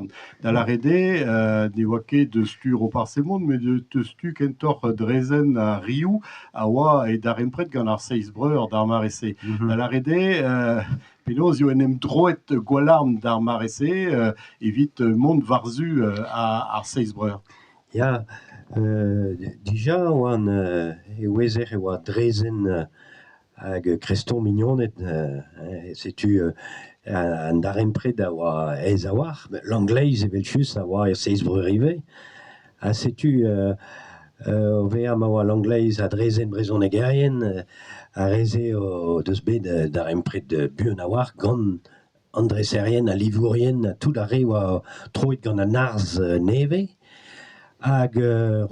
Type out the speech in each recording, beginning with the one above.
Gwalarn. Da lâret eo ne oa ket eus tu Roparz Hemon met eus tu kentoc'h Drezen ha Riou a oa e darempred gant ar Seiz Breur d'ar mare-se. Da lâret eo penaos eo en em droet Gwalarn d'ar mare-se evit mont war-zu ar Seiz Breur. Ya, dija oan e ouezer e oa Drezen hag Kreston mignoned, setu an darempred a oa aes a-walc'h. Langleiz evel-just a oa er Seiz Breur ivez. Ha setu o vezañ ma oa Langleiz ha Drezen brezhonegerien, ar re-se o deus bet darempred buan a-walc'h gant an dreserien, al livourien, tout ar re oa troet gant an arz nevez. Hag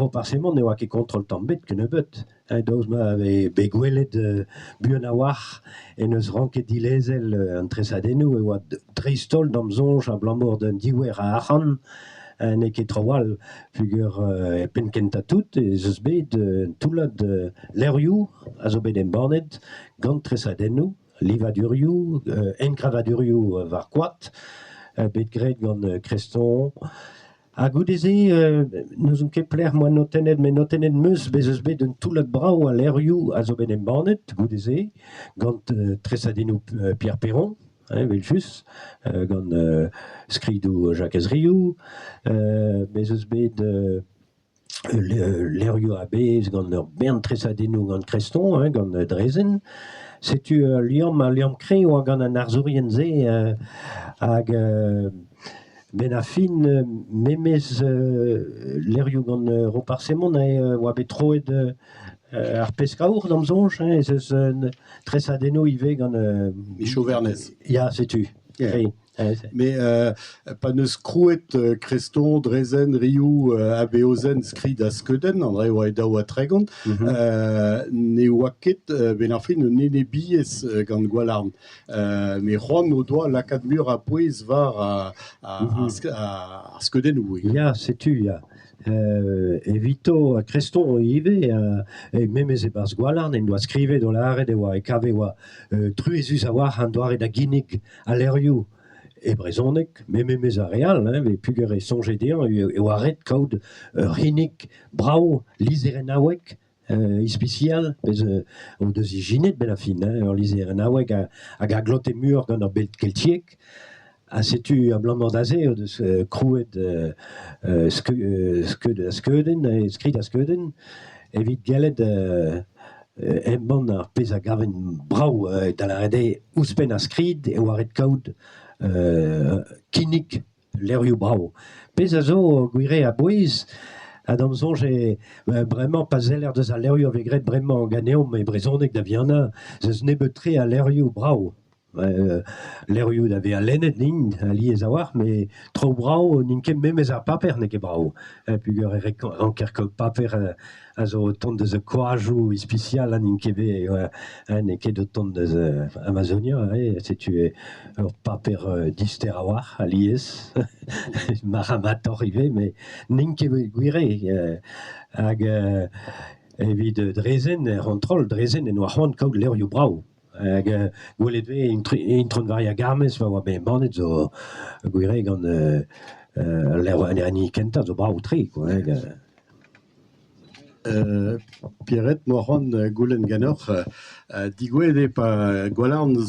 Roparz Hemon ne oa ket kontrol tamm ebet kennebeut. Daoust ma vez bet gwelet buan a-walc'h en deus ranket dilezel an tresadennoù e oa dreist-holl d'am soñj abalamour d'un diouer a arc'hant n'eo ket tro-walc'h peogwir e penn-kentañ tout ez eus bet un toullad levrioù a zo bet embannet gant tresadennoù, livadurioù, enkravadurioù war koad bet graet gant Kreston. Ha goude-se n'ouzon ket pelec'h 'moa notennet, met notennet 'm eus bez' eus bet un toullad brav a levrioù a zo bet embannet goude-se gant tresadennoù Pierre Péron, evel-just, gant skridoù Jakez Riou. Bez' eus bet levrioù a-bezh gant ur bern tresadennoù gant Kreston, hein, gant Drezen. Setu ul liamm, ul liamm kreñv oa gant an arzourien-se hag 'benn ar fin memes levrioù gant Roparz Hemon oa bet troet ar Pesk-Aour d'am soñj, hein, ez eus tresadennoù ivez gant Michel Vernez. Ya, setu. Yeah. Mais pa n'eus krouet Kreston, Drezen, Riou, Abeozen, skrid ha skeudenn, André oa e 32, ne oa ket benn ar fin un enebiezh gant Gwalarn. Mais c'hoant o doa lakaat mur a pouez war ar skeudennoù. Ya, setu, ya. Evito Kreston ivez, memes e-barzh Gwalarn en doa skrivet o lâret e oa e kave oa truezus a-walc'h an doare da ginnig al levrioù e brezhoneg, met memes ar re all, hein, peogwir e soñje dezhañ e oa ret kaout ur c'hinnig brav lizherennaoueg ispisial, pezh o deus ijinet 'benn ar fin, hein, ur lizherennaoueg hag a glote muioc'h gant ar bed keltiek. Ha setu abalamour da se o deus krouet skeud skeudenn, skrid ha skeudenn evit gellet embann ar pezh a gaven brav, da lâret eo ouzhpenn ar skrid e oa ret kaout kinnig levrioù brav. Pezh a zo gwir eo a-bouez, ha d'am soñj eo bremañ pa seller deus al levrioù a vez graet bremañ ganeomp e brezhoneg da vihanañ, ez eus nebeut-tre a levrioù brav. Levrioù da vezañ lennet int alies a-walc'h, met traoù brav n'int ket memes ar paper n'eo ket brav. Peogwir e ranker kaout paper a zo o tont deus koajoù ispisial ha n'int ket bet n'eo ket o tont deus Amazonia setu ur paper dister a-walc'h alies marc'hamatoc'h ivez met n'int ket gwir eo hag evit Drezen er c'hontrol Drezen en doa c'hoant kaout levrioù brav hag gwelet 'vez Intron Varia Garmez pa oa bet embannet zo gwir eo gant al levr an hini kentañ zo brav-tre quoi. Pierrette, 'moa c'hoant goulenn ganeoc'h, digouezhet eo pa Gwalarn.